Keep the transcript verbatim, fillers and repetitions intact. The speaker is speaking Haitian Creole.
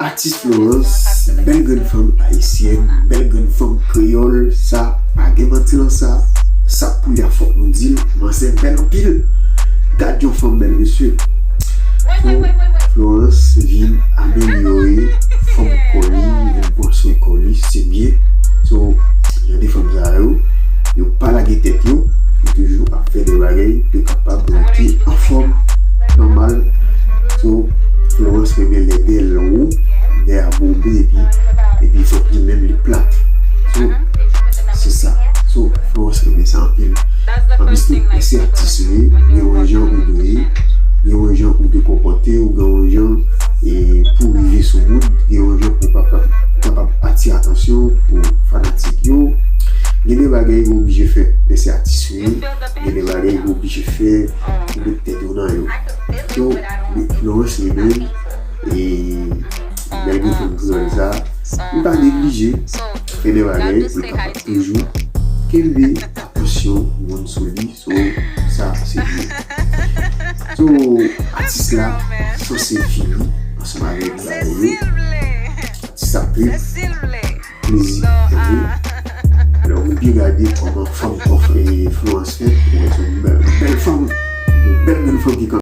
Atis Florence, bèl grenn fanm ayisyèn, bèl grenn fanm kreyòl, sa pa gen manti lan sa. Sa pou y a fòk nou di l, manzè bèl anpil. Gad yon fanm bèl mesye. So, Florence vin amelyore fòm kò li, vin pran swen kò li, se byen. So, jan de fanm sa yo, yo pa lage tèt yo, yo toujou ap fè de bagay, yo kapab rete anfòm nòmal. So, Florence renmen lè dèl wo, dèl a bobe, epi, epi fòk li menm li plat. So, se sa. So, Florence renmen sa anpil. Anplis tou, lè se atis li, gen yon jan ou dwe ye, gen yon jan ou dwe konpòte w, gen yon jan e, pou rive sou moun, gen yon jan pou kapab, kapab atire atansyon pou fanatik yo. Gen de bagay ou oblije fè, lè se atis ou ye, gen de bagay ou oblije fè, ou met tèt ou nan yo. So, Florence li menm, e, bèl grenn fanm kreyòl sa, li pa neglije fè de bagay pou l kapab toujou kenbe atansyon moun sou li. So, sa, se byen. So, atis la sanse fini ansanm avèk bagay yo. Atis ap trip, plezi, tande. Lè ou byen gade kòman fanm kò Florence fèt, ou wè se yon bèl, bèl fanm, yon bèl grenn fanm ki kanpe.